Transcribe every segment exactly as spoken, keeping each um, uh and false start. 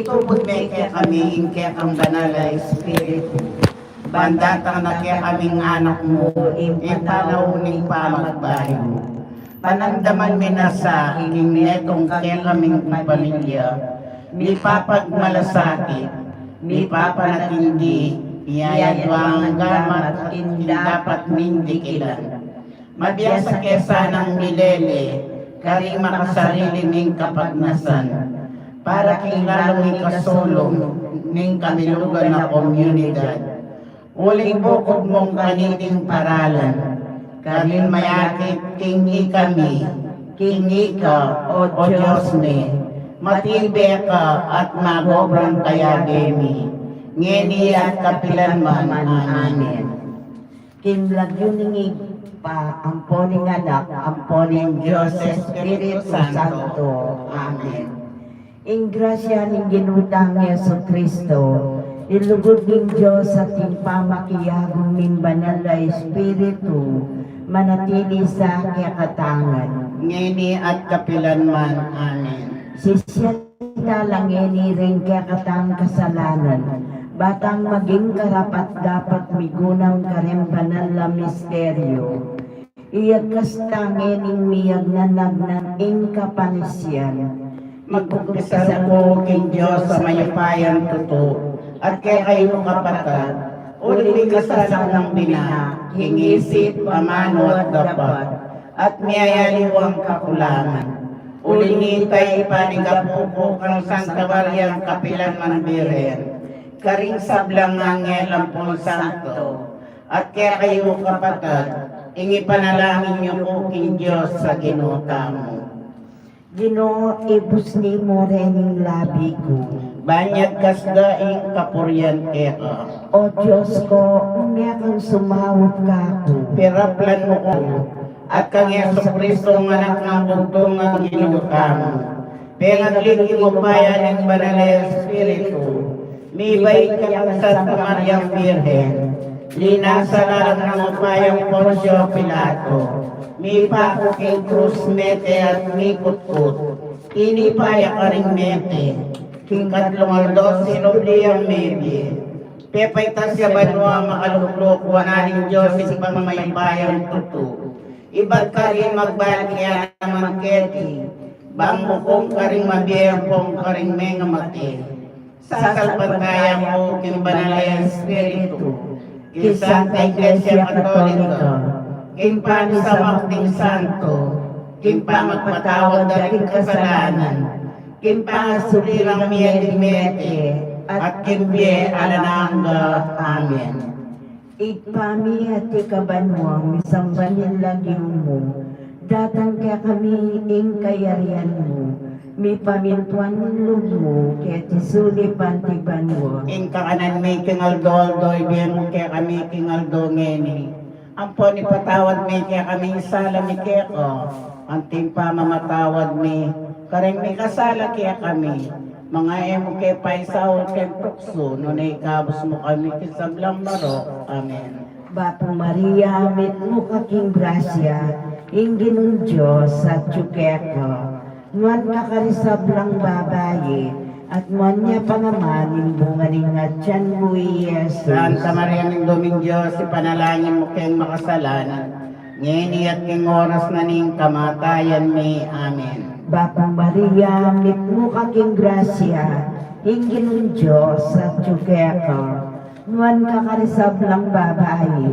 Lubud me kekami ing kekang Banal a Espiritu, ban datang na kekaming anak mu ing panaun ning pamagbayu mu. Panamdaman mi na sa king metung kekaming pamilya, mipapagmalasakit, mipapanatindi, miyayaduang gamat at king dapat ming dikilan. Mabiasa ke sanang milele karing makasarili ming kapagnasan, para king lalung ikasulung ning kamilugan a komunidad. Uling bukud mung kaniting paralan, karin mayakit king ikami, king ika, o Dios mi, matilbe ka at magobrang kayabe mi, ngeni at kapilan man. Amen. King lagyu ning Ibpa, ampo ning Anak, ampo ning Dios Espiritu Santo. Amen. Ing grasya ning Ginu tang Jesucristo, ing lugud ning Dios at ing pamakiabe ning Banal a Espiritu, manatili sa kekatang ngan, ngeni at kapilan man. Amen. Sisian tala ngeni ring kekatang kasalanan, ba tang maging karapat-dapat migunam karing banal a misteryo. Iyagkas ta ngening miyagnanagnan ing kapanisian. Magkumpisal ku king Dios a mayupayang tutu, at kekayu kapatad, uling mikasala kung bina, king isip, amanu at dapat, at miyayaliwang kakulangan. Uli nita, ipanigapu ku kang Santa Mariang kapilan man Birhen, karing sablang anghel ampon santo, at kekayu kapatad, ing ipanalangin yu ku king Dios a Ginu tamu. Ginu, ibusni mu ring labi ku, ban yagkas da ing kapurian keka. O Dios ku, mekang sumaup kaku. Piraplan mu ku, at kang Jesucristo, anak nang bugtung a Ginu tamu, pengagli king upaya ning Banal a Espiritu, mibait kang Santa Mariang Birhen, linasa lalam ning upayang Poncio Pilato, mipaku king krus, mete at mikutkut, tinipa ya karing mete, king katlung aldo sinubli yang mebie, pepaitas ya banua, makalukluk wanan ning Dios Ibpang mayupayang tutu. Ibat karin magbalik ya naman keti, bang mukung karing mabie ampong karing mengamate. Sasalpantaya ku king Banal a Espiritu, king Santa Iglesia Katolika, king pamisamak ding santo, king pamagpatawad da ring kasalanan, king pangasubli rang mie king mete, at king bie alang angga. Amen. Ibpa mi, atiu ka banua, misamban ya ing lagyu mu, datang kekami ing kayarian mu, mipamintuan ing lub mu keti sulip anti banua. Ing kakanan mi king aldo-aldo ibie mu kekami king aldo ngeni. Ampon ipatawad mi kekami ing sala mi keka, anti ing pamamatawad mi karing mikasala kekami. Manga e mu ke paisaul king tuksu, nune ikabus mu kami king sablang marok. Amen. Bapu Maria, mitmu ka king grasya, ing Ginung Dios atyu keka. Nuan ka karing sablang babai, at nuan ya pa naman ing bunga ning atian mu, i Jesus. Santa Maria, Indu ning Dios, ipanalangin mu keng makasalanan, ngeni at king oras na ning kamatayan mi. Amen. Bapu Maria, mitmu ka king grasya, ing Ginung Dios atyu keka. Nuan ka karing sablang babai,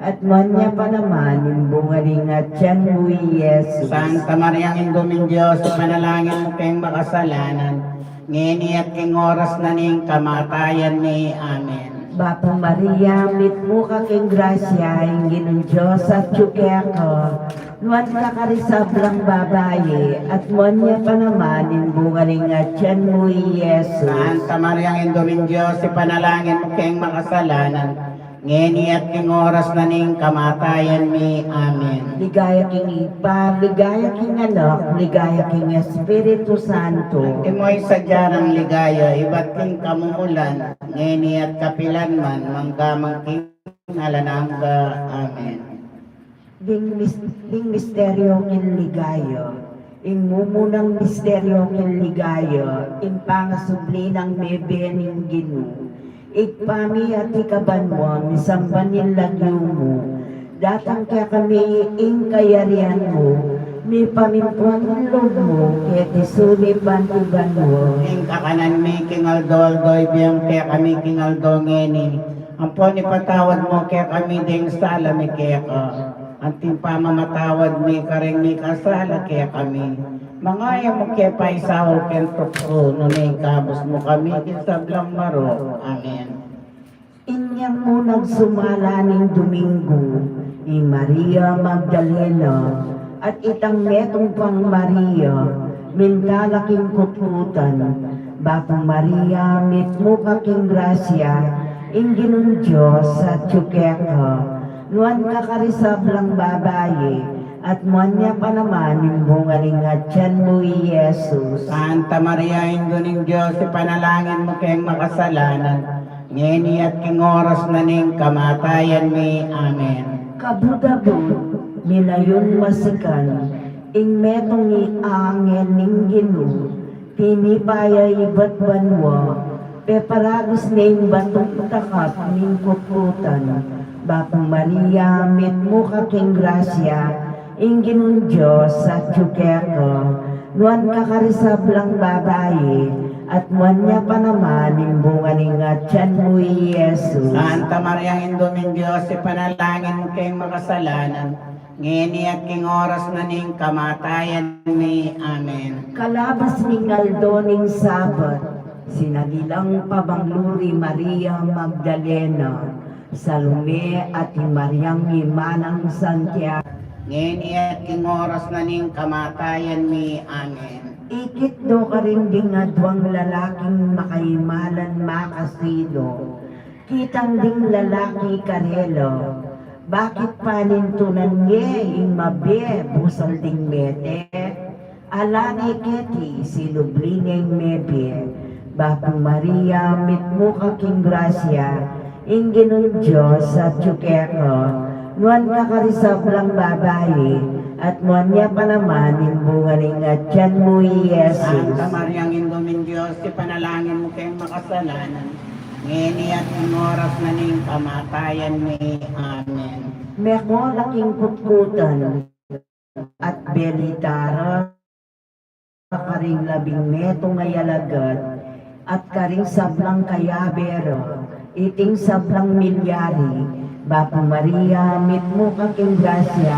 at nuan ya pa naman ing bunga ning atian mu, i Jesus. Santa Maria, Indu ning Dios, ipanalangin mu keng makasalanan, ngeni at king oras na ning kamatayan mi. Amen. Bapu Maria, mitmu ka king grasya, ing Ginung Dios atyu keka. Nuan ka karing sablang babai, at nuan ya pa naman ing bunga ning atian mu, i Jesus. Santa Maria, Indu ning Dios, ipanalangin mu keng makasalanan, ngeni at king oras na ning kamatayan mi. Amen. Ligaya king Ibpa, ligaya king Anak, ligaya king Espiritu Santo. Antimo ing sadya nang ligaya ibat king kamumulan, ngeni at kapilan man, mangga man king alang angga. Amen. Ding mis-, ding misteryo ning ligaya, Ing mumunang misteryu king ligaya, ing pangasubli nang mebie ning Ginu. Ibpa mi, atiu ka banua, misamban ya ing lagyu mu. Datang kekami ing kayarian mu, mipamintuan ing lub mu, keti sulip anti banua. Ing kakanan mi king aldo-aldo ibie mu kekami king aldo ngeni. Ampon ipatawad mu kekami ding sala mi keka, anti ing pamamatawad mi karing mikasala kekami. Manga e mu ke paisaul king tuksu, nune ikabus mu kami king sablang marok. Amen. Inyang munang sumala ning Domingu, i Maria Magdalena, at itang metung pang Maria, minta la king kutkutan. Bapu Maria, mitmu ka king grasya, ing Ginung Dios atyu keka. Nuan ka karing sablang babai, at nuan ya pa naman ing bunga ning atian mu, i Jesus. Santa Maria, Indu ning Dios, ipanalangin mu keng makasalanan, ngeni at king oras na ning kamatayan mi. Amen. Kabud-abud, minayun masikan, ing metung i angel ning Ginu, tinipa ya ibat banua, peparagus ne ing batung takap ning kutkutan. Bapu Maria, mitmu ka king grasya, ing Ginung Dios atyu keka. Nuan ka karing sablang babai, at nuan ya pa naman ing bunga ning atian mu, i Jesus. Santa Maria, Indu ning Dios, ipanalangin mu keng makasalanan, ngeni at king oras na ning kamatayan mi. Amen. Kalabas ning aldo ning Sabat, sinalilang pabanglur i Maria Magdalena, Salome, at i Mariang i manang Santiago. Ngeni at king oras na ning kamatayan mi. Amen. Ikit do karin ding aduang lalaking makaimalan makasilu. Kitang ding lalaki karela, bakit panintunan ye ing mabie busal ding mete? Ala ne keti, sinubli neng mebie. Bapu Maria, mitmu ka king grasya, ing Ginung Dios atyu keka. Nuan ka karing sablang babai, at nuan ya pa naman ing bunga ning atian mu, i Jesus. Santa Maria, Indu ning Dios, ipanalangin mu keng makasalanan, ngeni at king oras na ning kamatayan mi. Amen. Meko la king kutkutan, at belita ra karing labing metung a alagad, at karing sablang kayabe ra, iting sablang milyari. Bapu Maria, mitmu ka king grasya,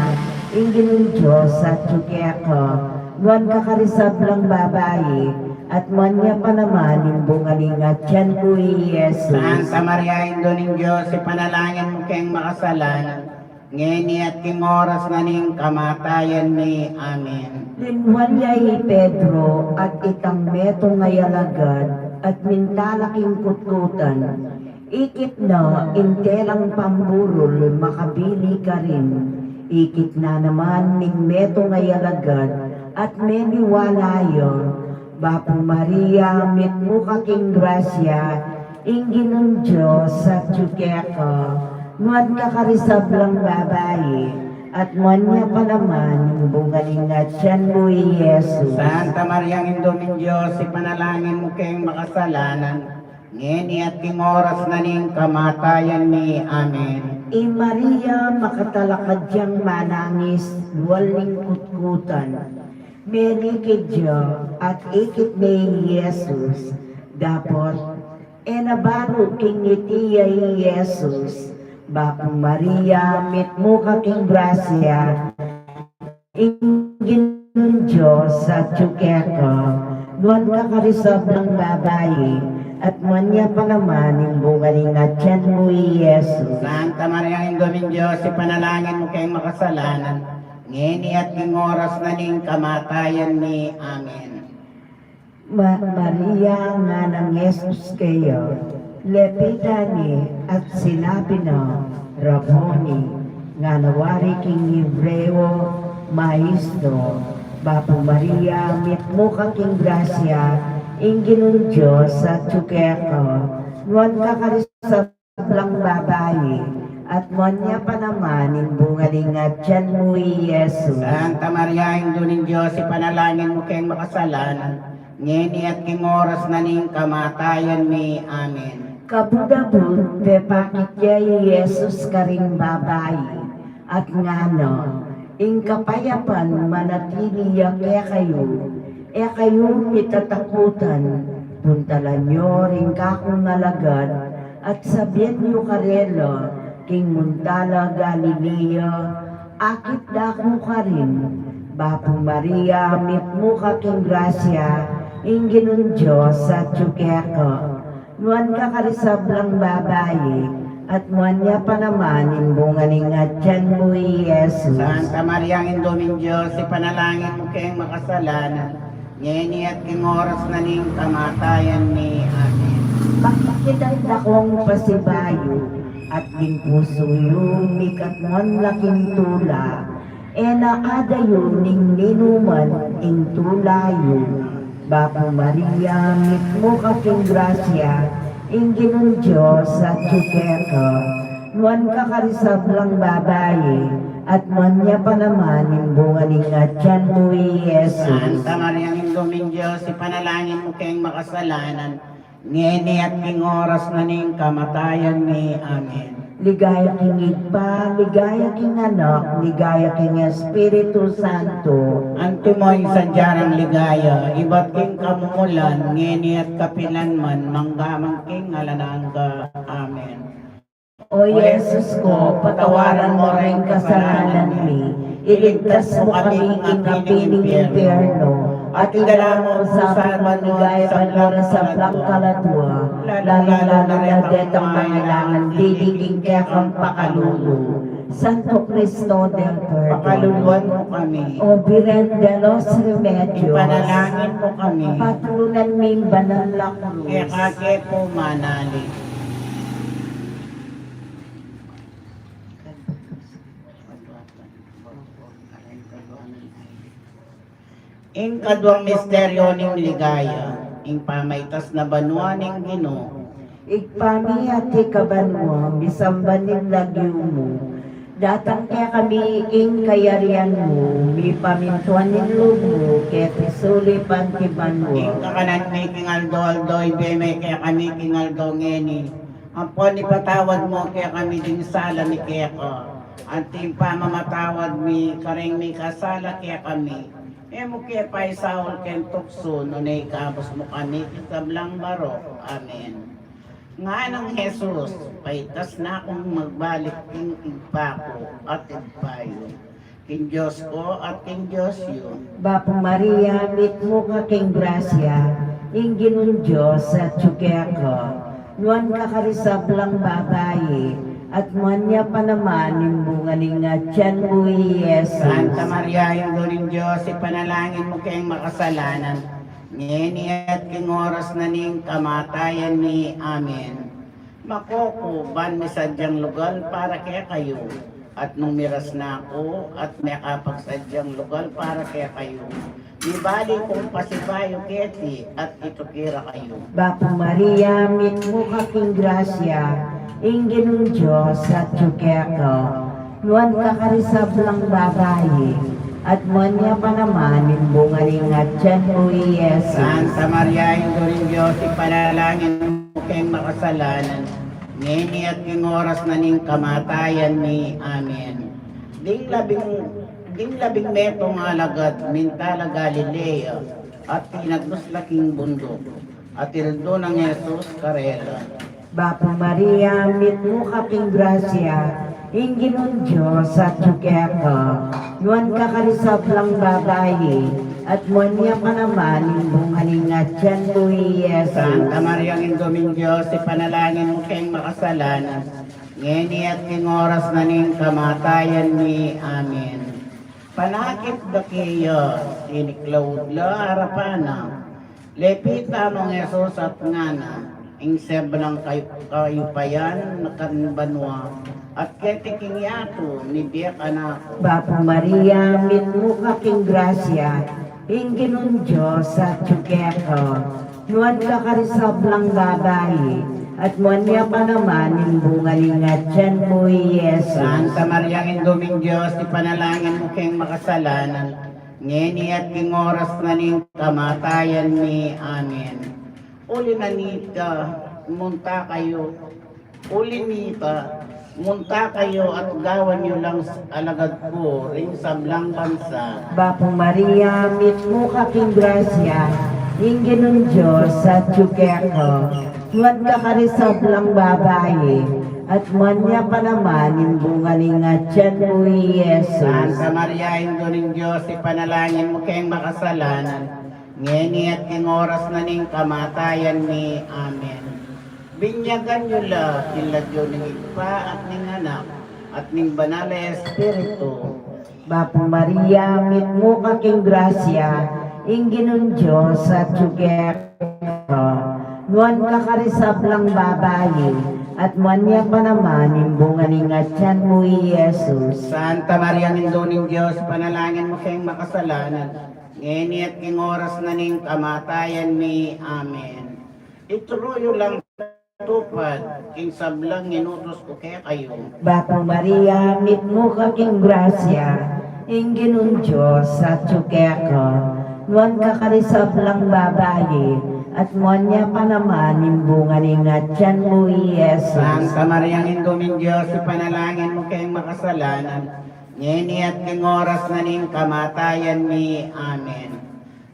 ing Ginung Dios atyu keka. Nuan ka karing sablang babai, at nuan ya pa naman ing bunga ning atian mu, i Jesus. Santa Maria, Indu ning Dios, ipanalangin mu keng makasalanan, ngeni at king oras na ning kamatayan mi. Amen. Linuan ya i Pedro at itang metung a alagad, at minta la king kutkutan. Ikit na, ing telang pamburul makabili karin. Ikit na naman ning metung a alagad, at meniwala ya. Bapu Maria, mitmu ka king grasya, ing Ginung Dios atyu keka. Nuan ka karing sablang babai, at nuan ya pa naman ing bunga ning atian mu, i Jesus. Santa Maria, Indu ning Dios, ipanalangin mu keng makasalanan, ngeni at king oras na ning kamatayan mi. Amen. I Maria, makatalakad yang manangis lual ning kutkutan. Menikid ya, at ikit ne i Jesus. Dapot e na balu king ngiti ya i Jesus. Bapu Maria, mitmu ka king grasya, ing Ginung Dios atyu keka. Nuan ka karing sablang babai, at nuan ya pa naman ing bunga ning atian mu, i Jesus. Santa Maria, Indu ning Dios, ipanalangin mu keng makasalanan, ngeni at king oras na ning kamatayan mi. Amen. Ma-, Maria, nganang Jesus keya, lepitan ne at sinabi na, Rabboni, ngana wari king Hebreo, Maestro. Bapu Maria, mitmu ka king grasya, ing Ginung Dios atyu keka. Nuan ka karing sablang babai, at nuan ya pa naman ing bunga ning atian mu, i Jesus. Santa Maria, Indu ning Dios, ipanalangin mu keng makasalanan, ngeni at king oras na ning kamatayan mi. Amen. Kabud-abud pepakit ya i Jesus karing babai, at ngana, ing kapayapan manatili ya kekayu, e kayu mitatakutan. Puntalan yu ring kakung alagad, at sabian yu karela, king munta la Galilea, akit da ku karin. Bapu Maria, mitmu ka king grasya, ing Ginung Dios atyu keka. Nuan ka karing sablang babai, at nuan ya pa naman ing bunga ning atian mu, i Jesus. Santa Maria, Indu ning Dios, ipanalangin mu keng makasalanan, ngeni at king oras na ning kamatayan mi. Amen. Pakit kitang dakong pasibayu, at king pusu yu mikatmuan la king tula, e na adayu ning ninuman ing tula yu. Bapu Maria, mitmu ka king grasya, ing Ginung Dios atyu keka. Nuan ka karing sablang babai, at nuan ya pa naman ing bunga ning atian mu, i Jesus. Santa Maria, Indu ning Dios, ipanalangin mu keng makasalanan, ngeni at king oras na ning kamatayan mi. Amen. Ligaya king Ibpa, ligaya king Anak, ligaya king Espiritu Santo. Antimo ing sadya rang ligaya, ibat king kamumulan, ngeni at kapilan man, mangga man king alang angga. Amen. O Jesus ko, patawaran mo ring kasalanan mi, iligtas mu kami king api ning impyerno, at idala mu king banua ning ligaya ing sablang kaladua, lalung-lalu na detang mangailangan dili king kekang pakalulu. Santo Cristo del Perdon, pakaluluan mu kami. O Birhen de los Remedios, ipanalangin mu kami. Patulunan ming banal a krus. Keka ke pu manalig. Ing kaduang misteryo ning ligaya, ing pamaitas na banua ning Ginu. Ibpa mi, atiu ka banua, misamban ing lagyu mu. Datang kekami ing kayarian mu, mipamintuan ing lub mu, keti sulip anti banua. Ing kakanan mi king aldo-aldo ibie mu kekami king aldo ngeni. Ampon ipatawad mu kekami ding sala mi keka, anti ing pamamatawad mi kareng mikasala kekami. E mu ke paisaul king tuksu, nune ikabus mu kami king sablang marok. Amen. Nganang Jesus, paitas na kung magbalik king Ibpa ku at Ibpa yu, king Dios ku at king Dios yu. Bapu Maria, mitmu ka king grasya, ing Ginung Dios atyu keka. Nuan ka karing sablang babai, at nuan ya pa naman ing bunga ning atian mu, i Jesus. Santa Maria, Indu ning Dios, ipanalangin mu keng makasalanan, ngeni at king oras na ning kamatayan mi. Amen. Makoku, ban mi sadyang lugal para kekayu, at nung miras na ku, at mekapagsadyang lugal para kekayu, mibali kung pasibayu keti, at ituki ra kayu. Bapu Maria, mitmu ka king grasya, ing Ginung Dios atyu keka. Nuan ka karing sablang babai, at nuan ya pa naman ing bunga ning atian mu, i Jesus. Santa Maria, Indu ning Dios, ipanalangin mu keng makasalanan, ngeni at king oras na ning kamatayan mi. Amen. Ding labing, ding labing metung a alagad, minta la Galilea, at tinagnus la king bunduk, at ildu nang Jesus karela. Bapu Maria, mitmu ka king grasya, ing Ginung Dios atyu keka. Nuan ka karing sablang babai, at nuan ya pa naman ing bunga ning atian mu, i Jesus. Santa Maria, Indu ning Dios, ipanalangin mu keng makasalanan, ngeni at king oras na ning kamatayan mi. Amen. Panakit da keya, tiniklaud la arapan na. Lepit la nong Jesus at ngana, ing sablang kay-, kayupayan na karing banua, at keti king yatu, mibie ka na ku. Bapu Maria, mitmu ka king grasya, ing Ginung Dios atyu keka. Nuan ka karing sablang babai, at nuan ya pa naman ing bunga ning atian mu, i Jesus. Santa Maria, Indu ning Dios, ipanalangin mu keng makasalanan, ngeni at king oras na ning kamatayan mi. Amen. Uli na nita, munta kayu. Uli nita, munta kayu at gawan yu lang alagad ku ring sablang bansa. Bapu Maria, mitmu ka king grasya, ing Ginung Dios atyu keka. Nuan ka karing sablang babai, at nuan ya pa naman ing bunga ning atian mu, i Jesus. Santa Maria, Indu ning Dios, ipanalangin mu keng makasalanan, ngeni at king oras na ning kamatayan mi. Amen. Binyagan yu la king lagyu ning Ibpa at ning Anak at ning Banal a Espiritu. Bapu Maria, mitmu ka king grasya, ing Ginung Dios atyu keka. Nuan ka karing sablang babai, at nuan ya pa naman ing bunga ning atian mu, i Jesus. Santa Maria, Indu ning Dios, ipanalangin mu keng makasalanan, ngeni at king oras na ning kamatayan mi. Amen. Ituru yu lang tupad ing sablang inutus ku kekayu. Bapu Maria, mitmu ka king grasya, ing Ginung Dios atyu keka. Nuan ka karing sablang babai, at nuan ya pa naman ing bunga ning atian mu, i Jesus. Santa Maria, Indu ning Dios, ipanalangin mu keng makasalanan, ngeni at king oras na ning kamatayan mi. Amen.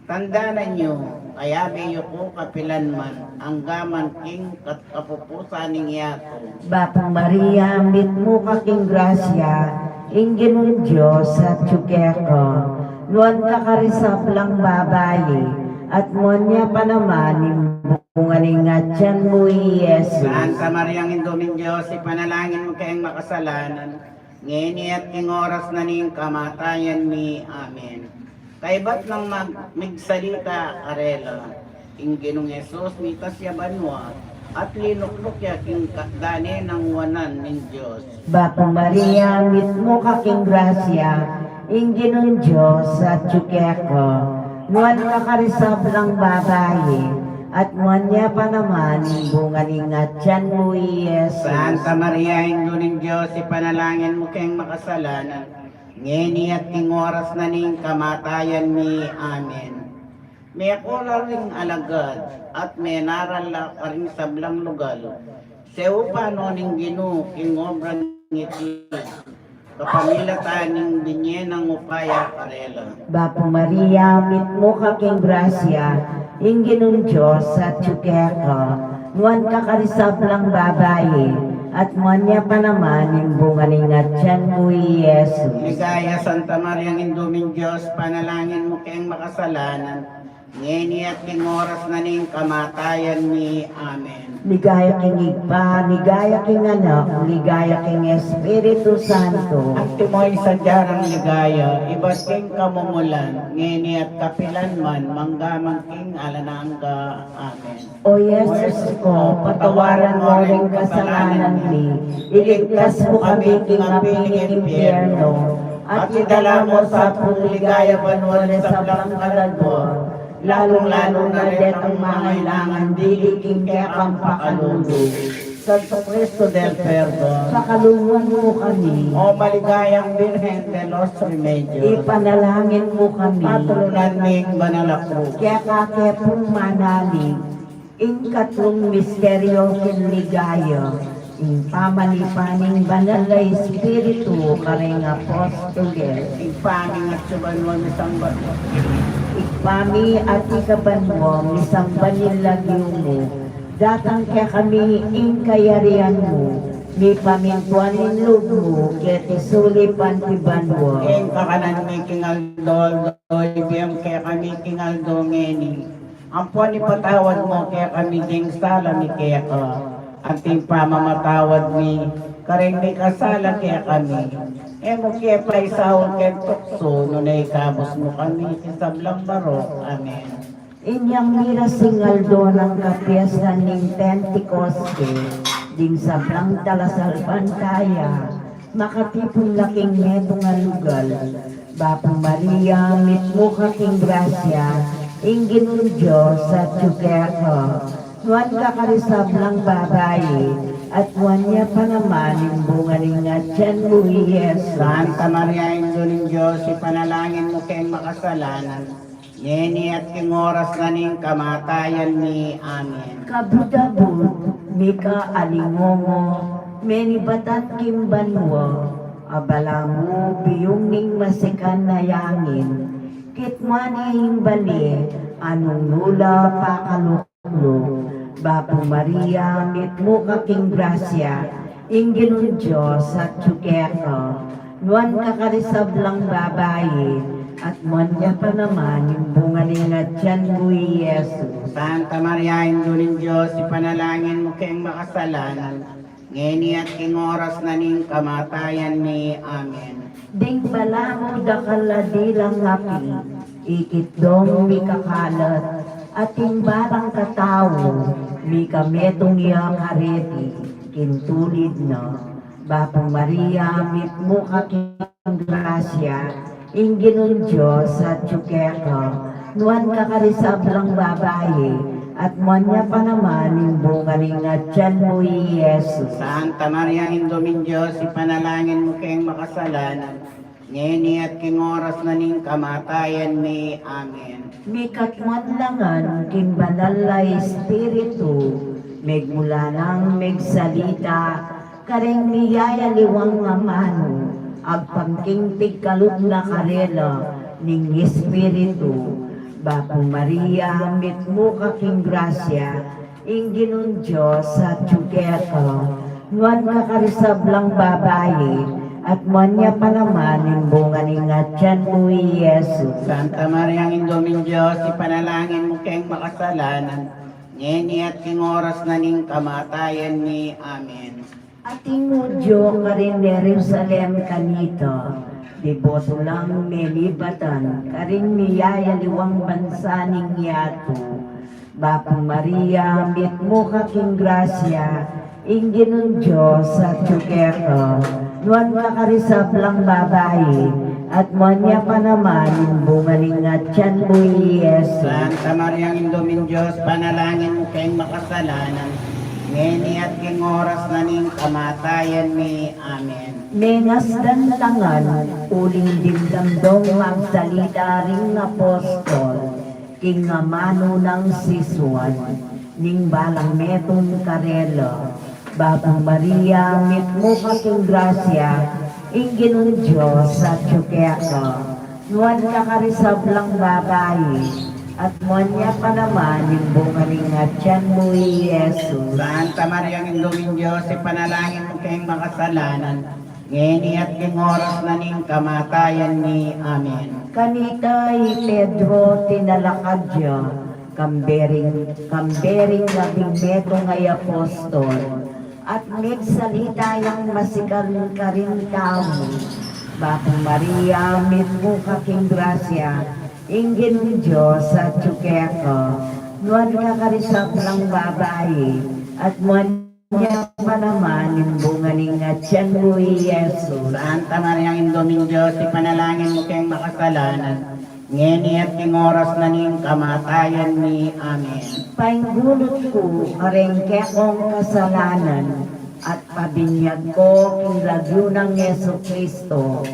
Tandanan yu, kayabe yu ku kapilan man, angga man king kat-, kapupusan ning yatu. Bapu Maria, mitmu ka king grasya, ing Ginung Dios atyu keka. Nuan ka karing sablang babai, at nuan ya pa naman ing bunga ning atian mu, i Jesus. Santa Maria, Indu ning Dios, ipanalangin mu keng makasalanan, ngeni at king oras na ning kamatayan mi. Amen. Kaybat nang mag-, migsalita karela, ing Ginung Jesus mitas ya banua, at linukluk ya king ka-, dane nang wanan ning Dios. Bapu Maria, mitmu ka king grasya, ing Ginung Dios atyu keka. Nuan ka karing sablang babai, at nuan ya pa naman ing bunga ning atian mu, i Jesus. Santa Maria, Indu ning Dios, ipanalangin mu keng makasalanan, ngeni at king oras na ning kamatayan mi. Amen. Meko la ring alagad at menaral la karing sablang lugal, seupano ning Ginu king obra niti, kapamilatan ning binye nang upaya karela. Bapu Maria, mitmu ka king grasya, ing Ginung Dios atyu keka. Nuan ka karing sablang babai, at nuan ya pa naman ing bunga ning atian mu, i Jesus. Ligaya, Santa Maria, Indu ning Dios, ipanalangin mu keng makasalanan, ngeni at king oras na ning kamatayan mi. Amen. Ligaya king Ibpa, ligaya king Anak, ligaya king Espiritu Santo. Antimo ing sadya rang ligaya, ibat king kamumulan, ngeni at kapilan man, mangga man king alang angga. Amen. O Jesus ko, patawaran mo ring kasalanan mi, iligtas mo kami king api ning impyerno, at idala mo sa pung ligaya banua ring sablang kaladua, lalung-lalu na detang mangailangan dili king kekang pakalulu. Santo Cristo del Perdon, pakaluluan mo kami. O maligayang Birhen de los Remedios, ipanalangin mo kami. Patulunan ming banal a krus. Keka ke pung manalig. Ing katlung misteryo king ligaya, ing pamalipan ning Banal a Espiritu kareng apostoles. Ibpa mi, atsu ka banua, misamban mo. Ibpa mi, atsu ka banua, misamban ing lagyu mu. Datang kekami ing kayarian mu. Mipamintuan ing lub mu keti sulip anti banua. Ing kakanan mi king aldo-aldo ibie mu kekami king aldo ngeni. Ampon ipatawad mo kekami ding sala mi keka, anti ing pamamatawad mi kareng mikasala kekami. E mu ke paisaul king tuksu, nune ikabus mu kami king sablang marok. Amen. Inyang miras ing aldo nang kapiestan ning Pentecoste, ding sablang talasalpantaya makatipun la king metung a lugal. Bapu Maria, mitmu ka king grasya, ing Ginung Dios atyu keka. Nuan ka karing sablang babai, at nuan ya pa naman ing bunga ning atian mu, i Jesus. Santa Maria, Indu ning Dios, ipanalangin mu keng makasalanan, ngeni at king oras na ning kamatayan mi. Amen. Kabud-abud, mika alingongo, menibatan king banua, abala mu biyung ning masikan a angin, kitmuan ne ing bale, anung nu la pakaluk Bapu Maria, mitmu ka king grasya, ing Ginung Dios atyu keka. Nuan ka karing sablang babai, at nuan ya pa naman ing bunga ning atian mu, i Jesus. Santa Maria, Indu ning Dios, ipanalangin mu keng makasalanan, ngeni at king oras na ning kamatayan mi. Amen. Ding balamu dakal a dilang api, ikit dong mikakalat, at ing balang katau, mikametung ya kareti, king tulid na. Bapu Maria, mitmu ka king grasya, ing Ginung Dios atyu keka. Nuan ka karing sablang babai, at nuan ya pa naman ing bunga ning atian mu, i Jesus. Santa Maria, Indu ning Dios, ipanalangin mu keng makasalanan, ngeni at king oras na ning kamatayan mi. Amen. Mikatmuan la ngan king Banal a Espiritu, megmula nang megsalita kareng miyayaliwang amanu, agpang king pigkalub na karela ning Espiritu. Bapu Maria, mitmu ka king grasya, ing Ginung Dios atyu keka. Nuan ka karing sablang babai, at nuan ya pa naman ing bunga ning atian mu, i Jesus. Santa Maria, Indu ning Dios, ipanalangin mu keng makasalanan, ngeni at king oras na ning kamatayan mi. Amen. Ating udyu karing Jerusalem kanita, deboto lang menibatan karing miyayaliwang bansa ning yatu. Bapu Maria, mitmu ka king grasya, ing Ginung Dios atyu keka. Nuan ka karing sablang babai, at nuan ya pa naman ing bunga ning atian mu, i Jesus. Santa Maria, Indu ning Dios, panalangin mu keng makasalanan, ngeni at king oras na ning kamatayan mi. Amen. Mengasdan ta ngan uling dimdam dong magsalita ring apostol king amanu nang sisuan, ning balang metung karela. Bapu Maria, mitmu ka king grasya, ing Ginung Dios atyu keka. Nuan ka karing sablang babai, at nuan ya pa naman ing bunga ning atian mu, i Jesus. Santa Maria, Indu ning Dios, ipanalangin mu keng makasalanan, ngeni at king oras na ning kamatayan mi. Amen. Kanita i Pedro tinalakad ya, kambe ring, kambe ring labing metung a apostol, at megsalita yang masikan karing tau. Bapu Maria, mitmu ka king grasya, ing Ginung Dios atyu keka. Nuan ka karing sablang babai, at nuan ya pa naman ing bunga ning atian mu, i Jesus. Santa Maria, Indu ning Dios, ipanalangin mu keng makasalanan, ngeni at king oras na ning kamatayan mi. Amen. Paingulut ku kareng kekong kasalanan, at pabinyag ku king lagyu nang Jesucristo,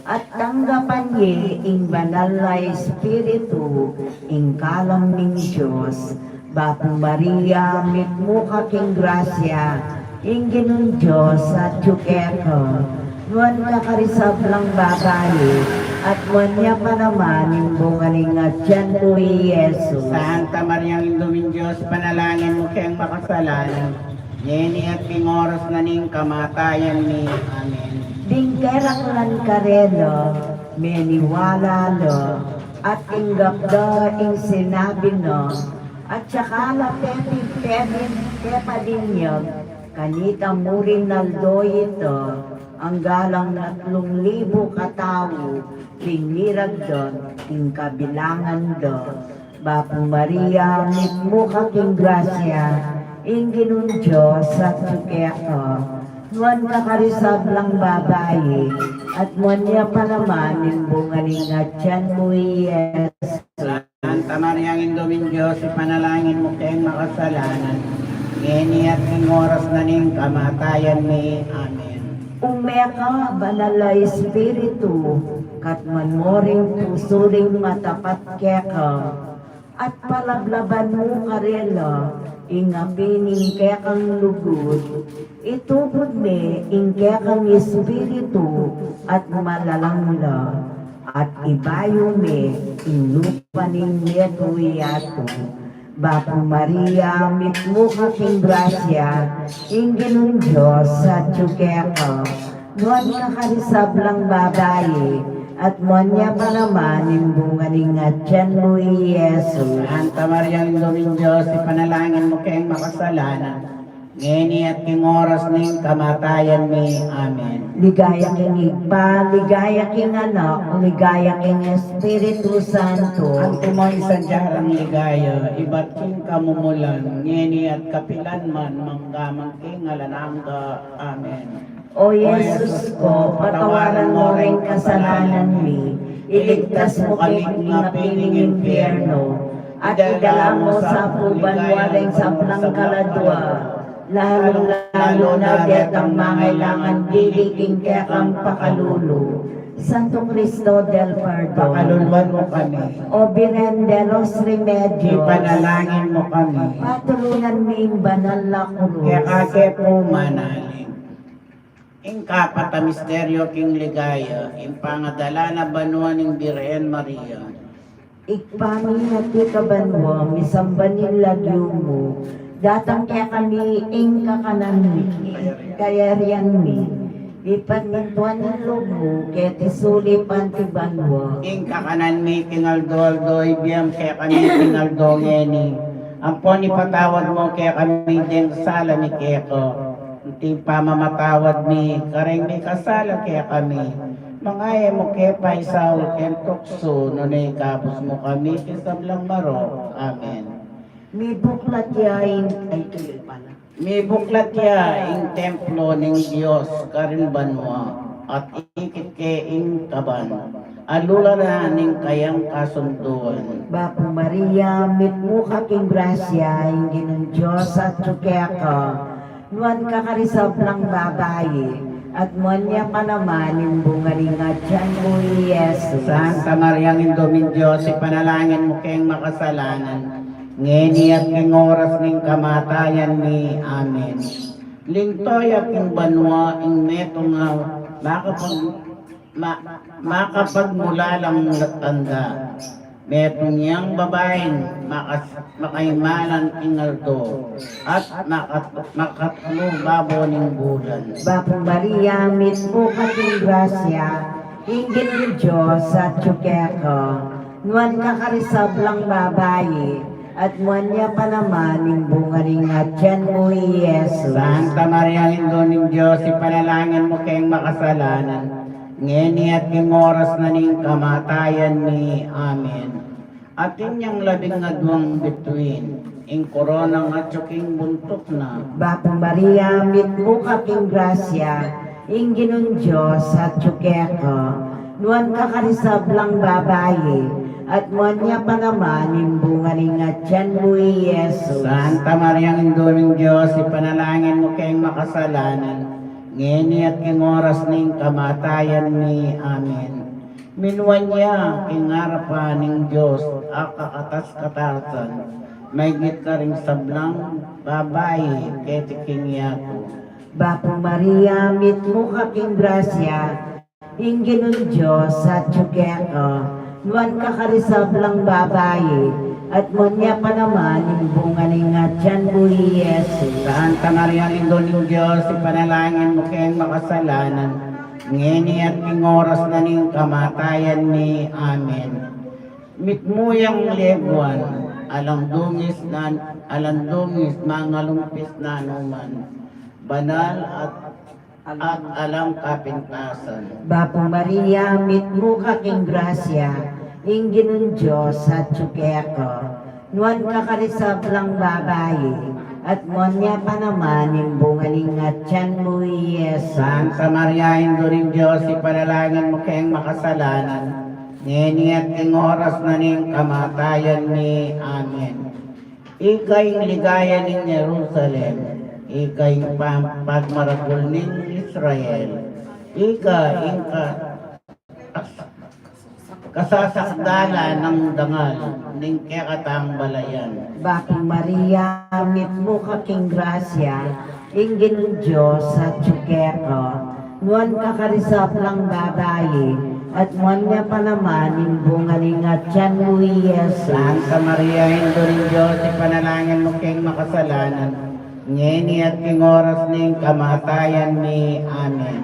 at tanggapan ye ing Banal a Espiritu, ing kalam ning Dios. Bapu Maria, mitmu ka king grasya, ing Ginung Dios atyu keka. Nuan ka karing sablang babai, at nuan ya pa naman ing bunga ning atian mu, i Jesus. Santa Maria, Indu ning Dios, panalangin mu keng makasalanan, ngeni at king oras na ning kamatayan mi. Amen. Ding keraklan karela, meniwala la, at tinggap da ing sinabi na, at saka la pepin-, pepin-, pepadinyag, kanita murin aldo ita, anggalang atlung libu katau, king miragdan, king kabilangan da. Bapu Maria, mitmu ka king grasya, ing Ginung Dios atyu keka. Nuan ka karing sablang babai, at nuan ya pa naman ing bunga ning atian mu, i Jesus. Santa Maria, Indu ning Dios, ipanalangin mu keng makasalanan, ngeni at king oras na ning kamatayan mi. Amen. Ume ka, Banal a Espiritu, katmuan mu ring pusu ring matapat keka, at palablaban mu karela ing api ning kekang lugud. Itubud me ing kekang espiritu at malalang la, at ibayu me ing lupa ning metung yatu. Bapu Maria, mitmu ka king grasya, ing Ginung Dios atyu keka. Nuan ka karing sablang babai, at nuan ya pa naman ing bunga ning atyan mu, i Jesus. Santa Maria, Indu ning Dios, ipanalangin mu keng makasalanan, ngeni at king oras ning kamatayan mi. Amen. Ligaya king Ibpa, ligaya king Anak, ligaya king Espiritu Santo. Antimo ing sadya rang ligaya, ibat king kamumulan, ngeni at kapilan man, mangga man king alang angga. Amen. O Jesus ko, patawaran mu ring kasalanan mi, iligtas mu kami king api ning impyerno, at idala mu sa pu banua ring sablang kaladua, lalung-lalu na detang mangailangan dili king kekang pakalulu. Santo Cristo del Perdon, pakaluluan mu kami. O Birhen de los Remedios, ipanalangin mu kami. Patulunan mi ing banal a krus. Keka ke pu manalig. Ing kapat a misteryo king ligaya, ing pangadala na banua ning Birhen Maria. Ibpa mi, atyu ka banua, misamban ing lagyu mu, datang kekami ing kakanan mi, kayarian mi, mipamintuan ing lub mu keti sulip anti banua. Ing kakanan mi king aldo-aldo ibie mu kekami king aldo ngeni. Ampon ipatawad mu kekami deng sala mi keka, anti ing pamamatawad mi kareng mikasala kekami. Manga e mu ke paisaul king tuksu, nune ikabus mu kami king sablang marok. Amen. Mibuklat ya ing, ay, tuloy pala. Mibuklat ya ing templo ning Dios karin banua, at ikit ke ing kaban a lula na ning kayang kasunduan. Bapu Maria, mitmu ka king grasya, ing Ginung Dios atyu keka. Nuan ka karing sablang babai, at nuan ya pa naman ing bunga ning atyan mu, i Jesus. Santa Maria, Indu ning Dios, ipanalangin mu keng makasalanan, ngeni at king oras ning kamatayan mi. Amen. Linto ya king banua ing metung a makapag-, ma-, makapagmulalang tanda. Metung yang babaing makas-, makaimalan king aldo, at makat-, makatlu babo ning bulan. Bapu Maria, mitmu ka king grasya, ing Ginung Dios atyu keka. Nuan ka karing sablang babai, at nuan ya pa naman ing bunga ning atyan mu, i Jesus. Santa Maria, Indu ning Dios, ipanalangin mu keng makasalanan, ngeni at king oras na ning kamatayan mi. Amen. Atin yang labing aduang bituin, ing koronang atyu king buntuk na. Bapu Maria, mitmu ka king grasya, ing Ginung Dios atyu keka. Nuan ka karing sablang babai, at nuan ya pa naman ing bunga ning atyan mu, i Jesus. Santa Maria, Indu ning Dios, ipanalangin mu keng makasalanan, ngeni at king oras ning kamatayan mi. Amen. Minuan ya king arapan ning Dios a kakatas-katasan, maigit karing sablang babai keti king yatu. Bapu Maria, mitmu ka king grasya, ing Ginung Dios atyu keka. Nuan ka karing sablang babai, at nuan ya pa naman ing bunga ning atyan mu, i Jesus. Santa Maria, Indu ning Dios, ipanalangin mu keng makasalanan, ngeni at king oras na ning kamatayan mi. Amen. Mitmu yang leguan, alang dungis nan-, alang dungis mangalumpis na numan, banal at, at alang kapintasan. Bapu Maria, mitmu ka king grasya, ing Ginung Dios atyu keka. Nuan ka karing sablang babai, at nuan ya pa naman ing bunga ning atyan mu, i Jesus. Santa Maria, Indu ning Dios, ipanalangin mu keng makasalanan, ngeni at king oras na ning kamatayan mi. Amen. Ika ing ligaya ning Jerusalem, ika ing pam-, pagmaragul ning Israel, ika ing ka-, kas-, kasasakdalan nang dangal ning kekatang balayan. Bapu Maria, mitmu ka king grasya, ing Ginung Dios atyu keka. Nuan ka karing sablang babai, at nuan ya pa naman ing bunga ning atian mu, i Jesus. Santa Maria, Indu ning Dios, ipanalangin mu keng makasalanan, ngeni at king oras ning kamatayan mi. Amen.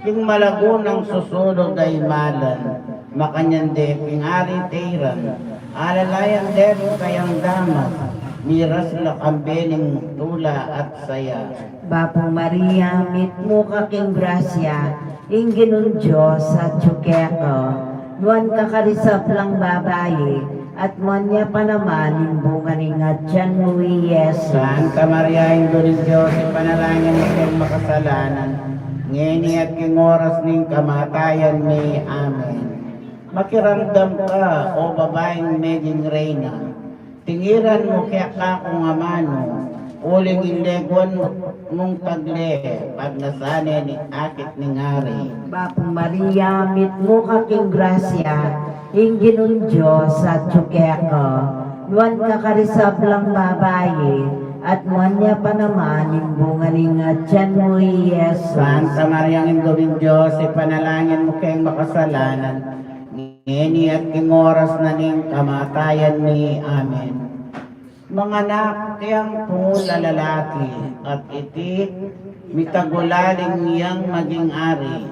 King malagu nang susulug a imalan, makanyan de king ari tairan, alalayan de ring kayang damas, miras la kambe ning tula at saya. Bapu Maria, mitmu ka king grasya, ing Ginung Dios atyu keka. Nuan ka karing sablang babai, at nuan ya pa naman ing bunga ning atian mu, i Jesus. Santa Maria, Indu ning Dios, ipanalangin mu keng makasalanan, ngeni at king oras ning kamatayan mi. Amen. Makiramdam ka, o babaing meging reyna, tingiran mu keka kung amanu, uling ing leguan mung tagle, pagnasan ne ning akit ning ari. Bapu Maria, mitmu ka king grasya, ing Ginung Dios atyu keka. Nuan ka karing sablang babai, at nuan ya pa naman ing bunga ning atian mu, i Jesus. Santa Maria, Indu ning Dios, ipanalangin mu keng makasalanan, ngeni at king oras na ning kamatayan mi. Amen. Manganak yang pungul a lalaki, at iti mitagulaling yang maging ari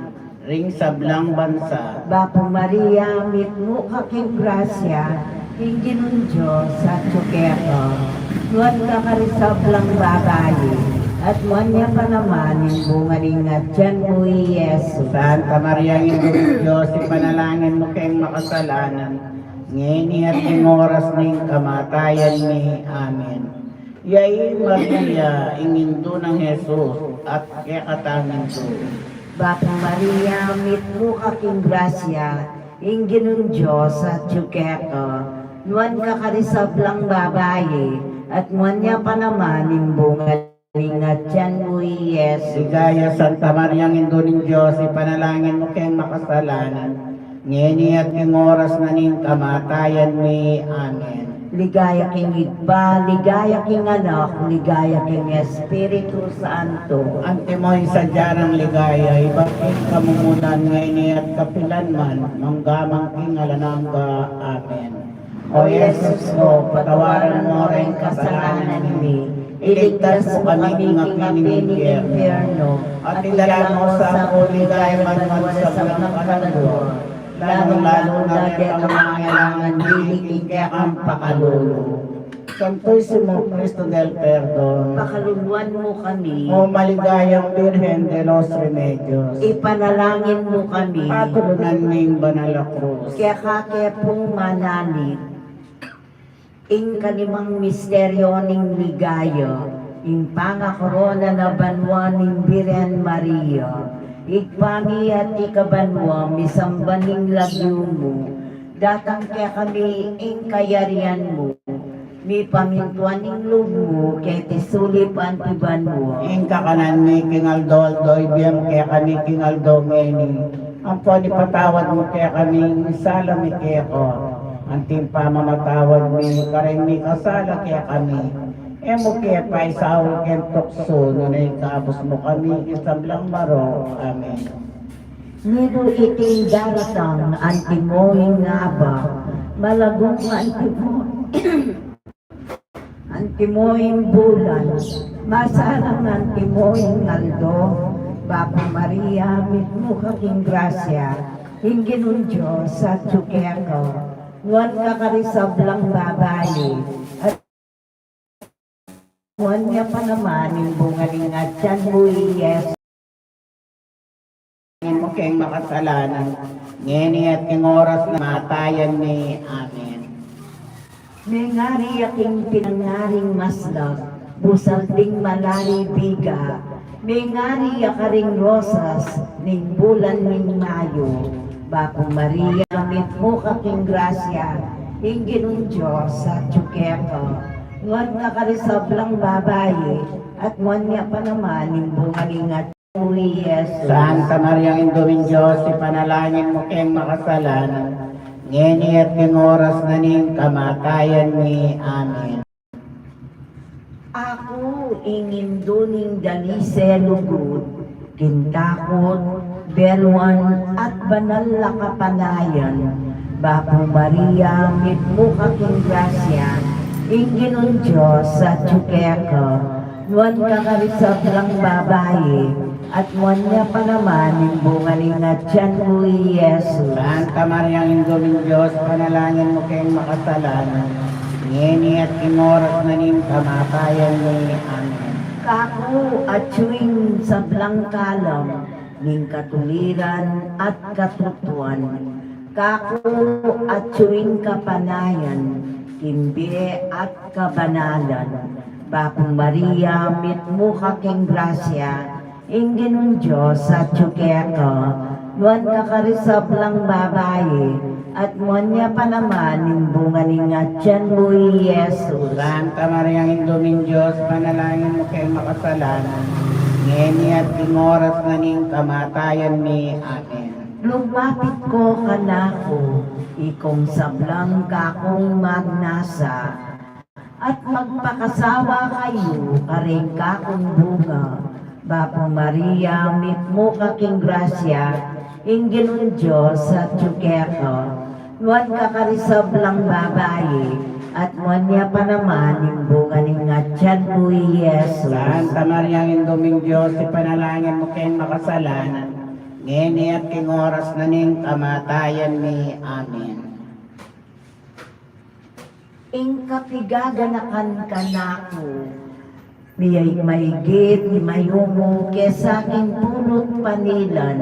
ring sablang bansa. Bapu Maria, mitmu ka king grasya, ing Ginung Dios atyu keka. Nuan ka karing sablang babai, at nuan ya pa naman ing bunga ning atian mu, i Jesus. Santa Maria, Indu ning Dios, ipanalangin mu keng makasalanan, ngeni at king oras ning kamatayan mi. Amen. Ya i Maria, ing indu nang Jesus, at kekatang indu. Bapu Maria, mitmu ka king grasya, ing Ginung Dios atyu keka. Nuan ka karing sablang babai, at nuan ya pa naman ing bunga ning atian mu, i Jesus. Ligaya, Santa Maria, Indu ning Dios, ipanalangin mu keng makasalanan, ngeni at king oras na ning kamatayan mi. Amen. Ligaya king Ibpa, ligaya king Anak, ligaya king Espiritu Santo. Antimo ing sadya nang ligaya, ibat king kamumulan, ngeni at kapilan man, mangga man king alang angga. Amen. O Jesus ko, patawaran mu ring kasalanan mi, iligtas mu kami king api ning impyerno, at idala mu sa uli ing ligaya banua ning sablang kaladua, lalung-lalu na detang mangailangan dili king kekang pakalulu. Santisimo Cristo del Perdon, pakaluluan mu kami. O maligayang Birhen de los Remedios, ipanalangin mu kami. Patronan ning banal a krus, keka ke pung manalig. Ing kalimang misteryo ning ligaya, ing pangakorona na banua ning Birhen Maria. Ibpa mi, atiu ka banua, misamban ing lagyu mu, datang kekami ing kayarian mu, mipamintuan ing lub mu keti sulip anti banua. Ing kakanan mi king aldo-aldo ibie mu kekami king aldo ngeni. Ampon ipatawad mu kekami ing sala mi keka, anti ing pamamatawad mi karing mikasala kekami. E mu ke paisaul king tuksu, nune ikabus mu kami king sablang marok. Amen. Nidu iting daratang antimo ing abak, malagung antimo antimo ing bulan, masalang antimo ing aldo. Bapu Maria, mitmu ka king grasya, ing Ginung Dios atyu keka. Nuan ka karing sablang babai, at nuan ya pa naman ing bunga ning atian mu, i Jesus. Mu keng makasalanan, ngeni at king oras na kamatayan mi. Amen. Mengari ya king pinangaring maslag, busal ding malari biga. Mengari ya karing rosas ning bulan ning Mayo, Bapu Maria, mitmu ka king grasya, ing Ginung Dios atyu keka. Nuan ka karing sablang babai, at nuan ya pa naman ing bunga ning atyan mu, i Jesus. Santa Maria, Indu ning Dios, ipanalangin mu keng makasalanan, ngeni at king oras na ning kamatayan mi. Amen. Aku ing Indu ning dalise, lugud, king takut, beluan, at banal a kapanayan. Bapu Maria, mitmu ka king grasya, ing Ginung Dios atyu keka. Nuan ka karing sablang babai, at nuan ya pa naman ing bunga ning atyan mu, i Jesus. Santa Maria, Indu ning Dios, ipanalangin mu keng makasalanan, ngeni at king oras na ning kamatayan mi. Amen. Kaku atyu ing sablang kalam ning katuliran at katutuan. Kaku atyu ing kapanayan, king bie at kabanalan. Bapu Maria, mitmu ka king grasya, ing Ginung Dios atyu keka. Nuan ka karing sablang babai, at nuan ya pa naman ing bunga ning atyan mu, i Jesus. Santa Maria, Indu ning Dios, ipanalangin mu keng makasalanan, ngeni at king oras na ning kamatayan mi. Amen. Lumapit ko kanaku, ikong sablang kakung magnasa, at magpakasawa kayu karing kakung bunga. Bapu Maria, mitmu ka king grasya, ing Ginung Dios atyu keka. Nuan ka karing sablang babai, at nuan ya pa naman ing bunga ning atyan mu, i Jesus. Santa Maria, Indu ning Dios, ipanalangin mu keng makasalanan, ngeni at king oras na ning kamatayan mi. Amen. Ing kapigaganakan kanaku, miyay-, maigit mayumu kesa king pulu't panilan,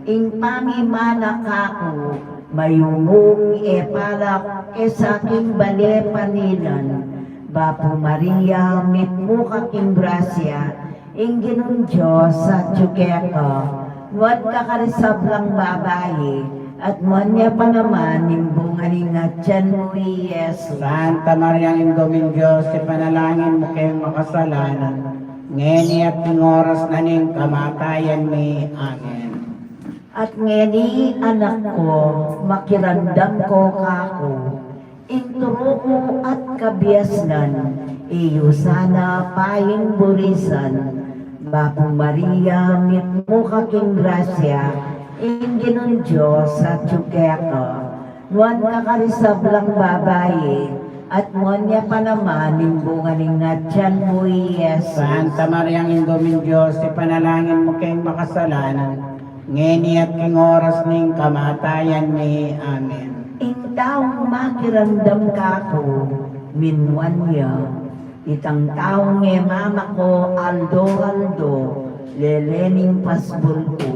ing pamimana kaku, mayumung e palak kesa king bale panilan. Bapu Maria, mitmu ka king grasya, ing Ginung Dios atyu keka. Nuan ka karing sablang babai, at nuan ya pa naman ing bunga ning atyan mu, i Jesus. Santa Maria, Indu ning Dios, ipanalangin mu keng makasalanan, ngeni at king oras na ning kamatayan mi. Amen. At ngeni, anak ku, makiramdam ka kaku, ing turu ku at kabiasnan, e yu sana paing burisan. Bapu Maria, mitmu ka king grasya, ing Ginung Dios atyu keka. Nuan ka karing sablang babai, at nuan ya pa naman ing bunga ning atyan mu, i Jesus. Santa Maria, Indu ning Dios, ipanalangin mu keng makasalanan, ngeni at king oras ning kamatayan mi. Amen. Ing taung makiramdam kaku, minuan ya. Itang taung e mamako aldo-aldo, lele ning pasbul ku.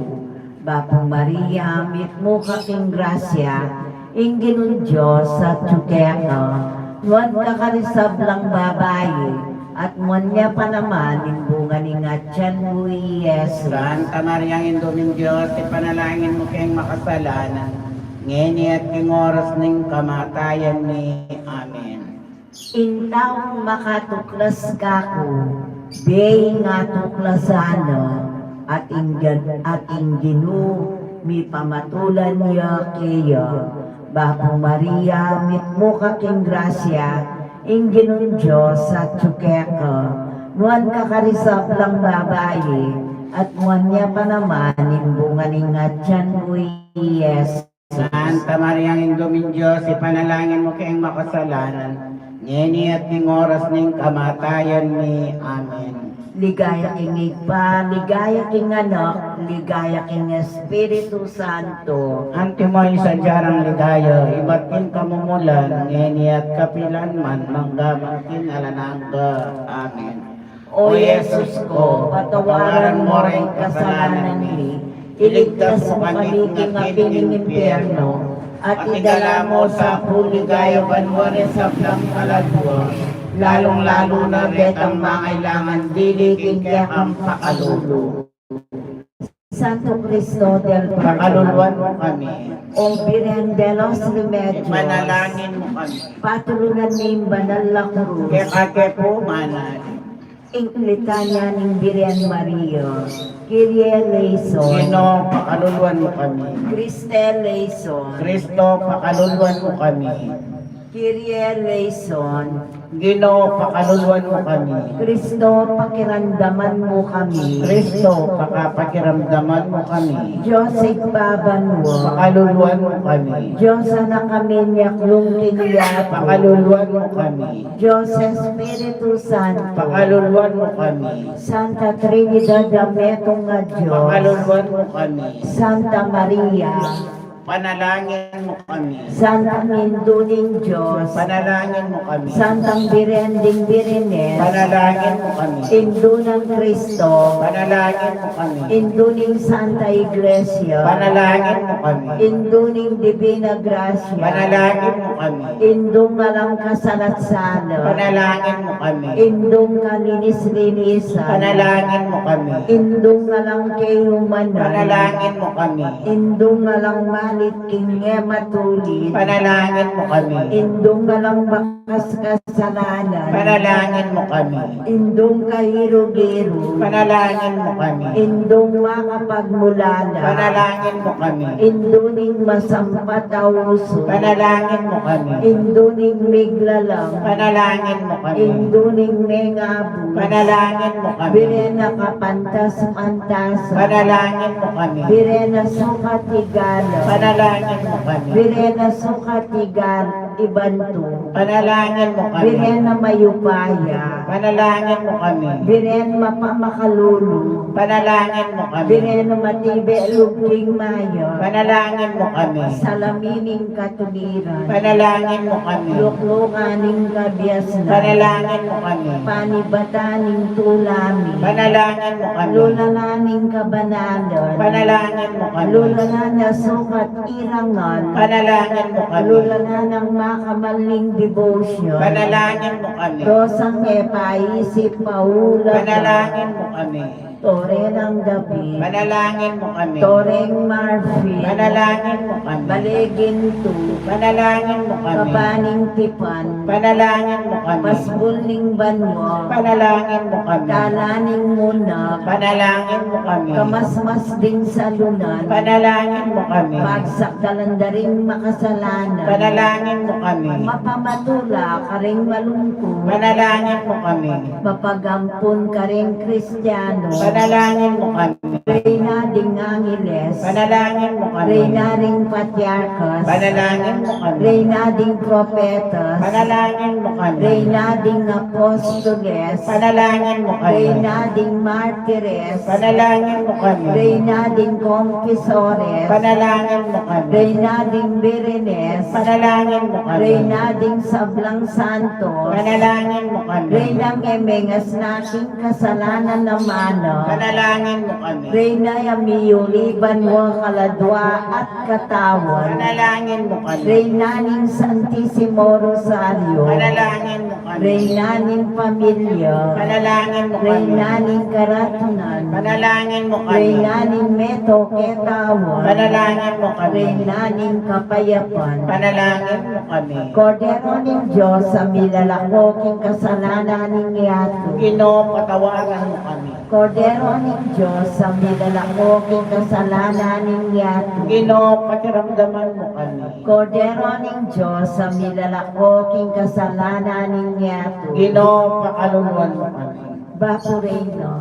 Bapu Maria, mitmu ka king grasya, ing Ginung Dios atyu keka. Nuan ka karing sablang babai, at nuan ya pa naman ing bunga ning atyan mu, i Jesus. Santa Maria, Indu ning Dios, ipanalangin mu keng makasalanan, ngeni at king oras ning kamatayan mi. Amen. Ing taung makatuklas kaku, bie ing atuklasan na, at ing Gin-, at ing Ginu mipamatulan ya keya. Bapu Maria, mitmu ka king grasya, ing Ginung Dios atyu keka. Nuan ka karing sablang babai, at nuan ya pa naman ing bunga ning atyan mu, i Jesus. Santa Maria, Indu ning Dios, ipanalangin mu keng makasalanan, ngeni at king oras ning kamatayan mi. Amen. Ligaya king Ibpa, ligaya king Anak, ligaya king Espiritu Santo. Antimo ing sadya rang ligaya, ibat king kamumulan, ngeni at kapilan man, mangga man king alang angga. Amen. O Jesus ku, patawaran mu ring kasalanan mi, iligtas mu kami king api ning impyerno, at idala mu sa pu king ligaya banua ring sablang kaladua, lalung-lalu na detang mangailangan dili king kekang pakalulu. Santo Cristo del Perdon, pakaluluan mu kami. O Birhen de los Remedios, ipanalangin mu kami. Patulunan ning banal a krus, kekate pu manalangin. Ing litanya ning Birhen Maria. Kyrie eleison. Ginu, pakaluluan mu kami. Christe eleison. Kristo, pakaluluan mu kami. Kyrie eleison. Ginu, pakaluluan mu kami. Kristo, pakiramdaman mu kami. Kristo, pakapakiramdaman mu kami. Dios Ibpa banua, pakaluluan mu kami. Dios Anak a minyaklung king yatu, pakaluluan mu kami. Dios Espiritu Santo, pakaluluan mu kami. Santa Trinidad a metung a Dios, pakaluluan mu kami. Santa Maria, panalangin mu kami. Santa Indu ning Dios, panalangin mu kami. Santang Birhen ding Birhenes, panalangin mu kami. Indu nang Kristo, panalangin mu kami. Indu ning Santa Iglesia, panalangin mu kami. Indu ning Divina Gracia, panalangin mu kami. Indung alang kasalat-salat, panalangin mu kami. Indung kalinis-linisan, panalangin mu kami. Indung alang kayumanan, panalangin mu kami. Indung alang malit king e matulid, panalangin mu kami. Indung alang bakas kasalanan, panalangin mu kami. Indung kairu-biru, panalangin mu kami. Indung makapagmulala, panalangin mu kami. Indu ning masampat a usug, panalangin mu kami. Indu ning miglalang, panalangin mu kami. Indu ning mengabus, panalangin mu kami. Birhen a kapantas-pantasan, panalangin mu kami. Birhen a sukat igalang, panalangin mu kami. Birhen a sukat igal ibantu, panalangin mu kami. Birhen a mayupaya, panalangin mu kami. Birhen mapamakalulu, panalangin mu kami. Birhen a matibe lub king mayap, panalangin mu kami. Salamin ning katuliran, panalangin mu kami. Luklukan ning kabiasnan, panalangin mu kami. Panibatan ning tula mi, panalangin mu kami. Lulanan ning kabanalan, panalangin mu kami. Lulanan a sukat irangal, panalangin mu kami. Lulanan nang makamal ning debosyon, panalangin mu kami. Rosang e paisip paula, panalangin mu kami. Tore nang David, panalangin mu kami. Toreng marfil, panalangin mu kami. Bale gintu, panalangin mu kami. Kabaning tipan, panalangin mu kami. Pasbul ning banua, panalangin mu kami. Tala ning munag, panalangin mu kami. Kamasmas ding salunan, panalangin mu kami. Pagsak dalan da ring makasalanan, panalangin mu kami. Mapamatula karing malungkut, panalangin mu kami. Mapagampun karing Kristiano, panalangin mu kami. Reyna ding angeles, panalangin mu kami. Reyna ding patriarkas, panalangin mu kami. Reyna ding propetas, panalangin mu kami. Reyna ding apostoles, panalangin mu kami. Reyna ding martires, panalangin mu kami. Reyna ding confesores, panalangin mu kami. Reyna ding birhenes, panalangin mu kami. Reyna ding sablang santos, panalangin mu kami. Reynang e mengasna king kasalanan a mana, panalangin mu kami. Reyna a miyuli banua kaladua at katawan, panalangin mu kami. Reyna ning Santisimo Rosario, panalangin mu kami. Reyna ning pamilya, panalangin mu kami. Reyna ning karatunan, panalangin mu kami. Reyna ning meto ketawan, panalangin mu kami. Reyna ning kapayapan, panalangin mu kami. Kordero ning Dios a milalako king kasalanan ning yatu, Ginu, patawaran mu kami. Kordero ning Dios a milalako king kasalanan ning yatu, Ginu, pakiramdaman mu kami. Kordero ning Dios a milalako king kasalanan ning yatu, Ginu, pakaluluan mu kami. Bapu Reyna,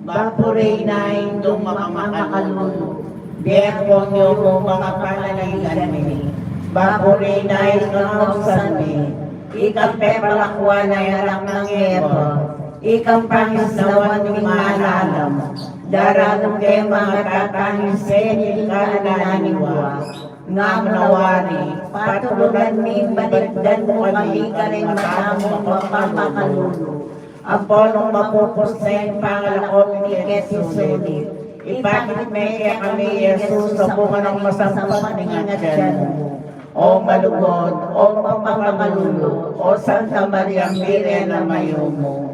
Bapu Reyna, Indung mapamakalulu, bie pu ning yumu king panaligan mi. Bapu Reyna, ikang ausan mi, ikang pepalakuan a anak nang Eva, ikang pangisnawan ning malalam, daraun ke makatatangis keni king kanan ning wa, ngana mu wari, patulunan ming balikdan mu kami karing mata mung mapamakalulu, ampo nung mapupus ne ing pangalako mi keti sulip, ipakit me kekami i Jesus a bunga nang masampat ning atian mu. O malugud, o mapamakalulu, o Santa Maria, Birhen a mayumu,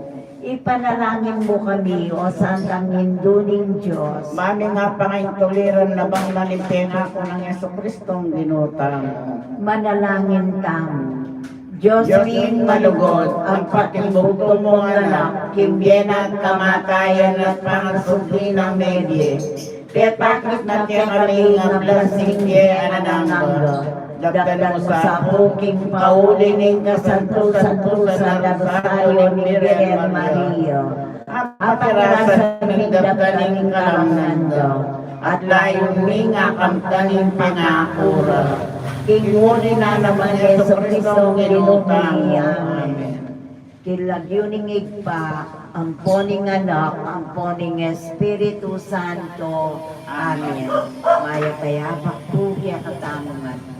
Ipanalangin mu kami, O Santang Indu ning Dios. Mami nga pangaintuliran na bang na ning pengaku nang Jesucristong Ginu tamu. Manalangin tamu. Dios ming malugud, agpang king bugtung mung Anak, king bie na at kamatayan at pangasubli nang mebie, pepakit na kekami ing ablas ning bie alang angga. Daptan mu sa pu king pauli ning kasantu-santusan a Rosario ning Birhen Maria. Apakirasan ming daptan ing kalangan da, at layun ming akamtan ing pengaku ra. King uli na naman nang Jesucristong Ginu tamu. Amen. King lagyu ning Ibpa, ampo ning Anak, ampo ning Espiritu Santo. Amen. Mayap a yabak pu kekatamu ngan.